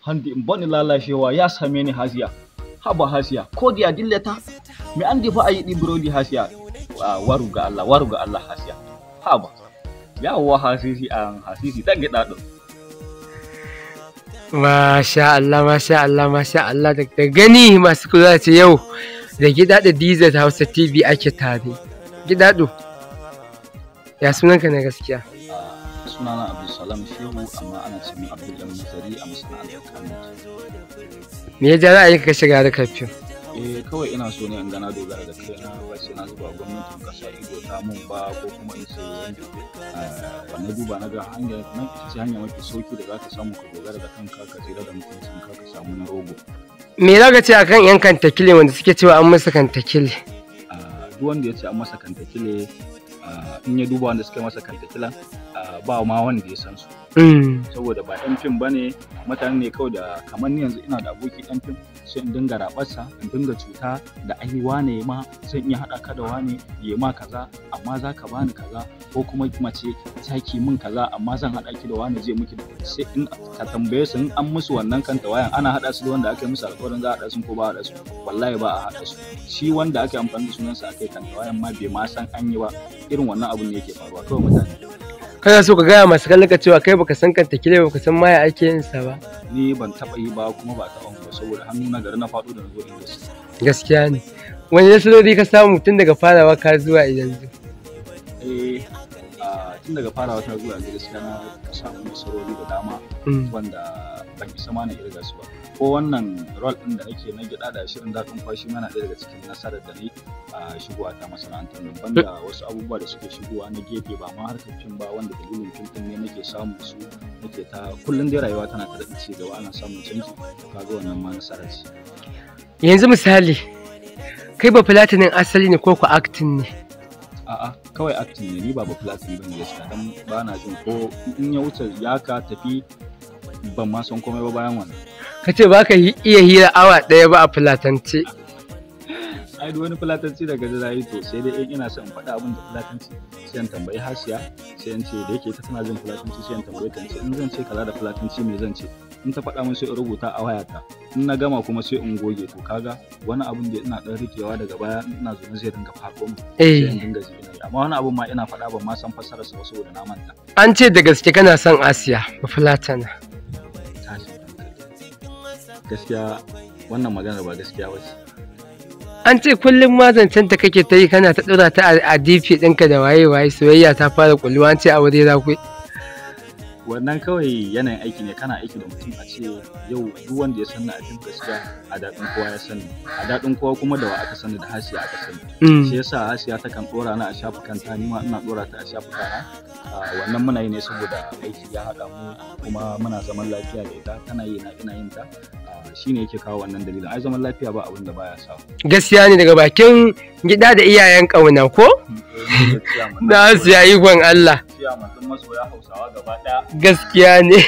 Hande in bani lalacewa ya same ni Hasiya. Haba Hasiya, ko da dillata mi andi fa a yiɗi burodi Hasiya. Waru ga Allah, waru ga Allah Hasiya. Haba. Yawwa Hasisi an Hasisi dan gida ɗo. Masha Allah, masha Allah, masha Allah. Da gani masu kula ce yau da Gidado DZ Hausa TV ake tare. Gidado, ya sunanka na gaskiya? Sunana Abdulsalam Shehu, amma ana ce min Abdul Dan Nazari a masana'antar Kano. Me ya ja ra'ayinka ka shiga harkar fim? Eh, kawai ina so ne in ga na dogara da kaina, ba sai na zuba gwamnatin kasa ido ta mun ba, ko kuma in ce na duba na ga hanya nan ita ce hanya mafi sauki da zaka samu ka dogara da kanka, ka tsira da mutuncin ka, ka samu na rogo. Me za ka ce akan yan kantakile wanda suke cewa an masa kantakile? Duk wanda ya ce an masa kantakile, in ya duba wanda suka masa kantakilan, ba ma wanda ya san su. Saboda ba ɗan fim bane, mutane ne kawai da kamar ni yanzu ina da aboki ɗan fim, sai in dinga raɓarsa, in dinga cuta da ai wane ma zan iya haɗa ka da wane ya ma kaza amma za ka bani kaza, ko kuma mace ta ki min kaza amma zan haɗa ki da wane zai miki. Sai in ka tambaye su in an musu wannan kanta wayan, ana haɗa su da wanda aka yi musu alƙawarin za a haɗa su ko ba a haɗa su? Wallahi ba a haɗa su. Shi wanda aka yi amfani da sunansa aka yi kanta wayan ma bai ma san an yi ba. Irin wannan abun ne yake faruwa kawai mutane. Kana so ka gaya masu kallon ka cewa kai baka san kantakile ba, baka san ma ya ake yin sa ba? Ni ban taɓa yi ba kuma ba taɓa ba, saboda hannu na gari na faɗo da na zo industry. Gaskiya ne. Wani nasarori ka samu tun daga farawa ka zuwa yanzu? Eh, tun daga farawa ta zuwa yanzu gaskiya na samu nasarori da dama wanda ban isa ma na irga su ba. Ko wannan role ɗin da nake na gyaɗa da shirin daɗin kwashi mana ɗaya daga cikin nasarar da ni a shigowa ta masana'antar nan, banda wasu abubuwa da suke shigowa na gefe ba ma harkar fim ba, wanda dalilin fim ɗin ne nake samu su nake ta kullum dai rayuwa tana ta daɗa ci gaba, ana samun canji, kaga wannan ma nasara ce. Yanzu misali, kai ba fulatinin asali ne ko ku acting ne? A'a, kawai acting ne, ni ba bafulatani bane gaskiya, dan ba na jin ko in ya wuce ya ka tafi ban ma san komai ba bayan wannan. Ka ce ba ka iya hira awa ɗaya ba a fulatance. Ai duk wani fulatanci daga ji to sai dai in ina son in faɗi abin da fulatanci sai in tambayi Hasiya, sai in ce da yake ita tana jin fulatanci, sai in tambaye ta in ce in zan ce kaza da fulatanci me zan ce, in ta faɗa min sai in rubuta a wayata, in na gama kuma sai in goge. To kaga wani abun da ina ɗan rikewa daga baya in ina zaune zai dinga faɗo min, sai in dinga ji ina yi, amma wani abun ma ina faɗa ban ma san fassararsa ba saboda na manta. An ce da gaske kana son Asiya bafulatana. Tashin hankali. Gaskiya wannan maganar ba gaskiya ba ce. An ce kullum ma zancen ta kake ta yi, kana ta ɗora ta a DP ɗinka da waye waye, soyayya ta fara kulluwa, an ce aure za ku yi. Wannan kawai yanayin aiki ne, kana aiki da mutum a ce yau duk wanda ya sanni a fim gaskiya a daɗin kowa ya sani, a daɗin kowa kuma da wa aka sani? Da Hasiya aka sani. Shi yasa Hasiya takan ɗora ni a shafukan ta, ni ma ina ɗora ta a shafuka na. Wannan muna yi ne saboda aiki ya haɗa mu kuma muna zaman lafiya da ita, tana yi na ina yin ta, shine yake kawo wannan dalilin. Ai zaman lafiya ba abin da baya sa. Gaskiya ne, daga bakin gida da iyayen ƙauna ko? Na Asiya ikon Allah. Ciyaman ɗin masoya Hausawa gaba ɗaya. Gaskiya ne.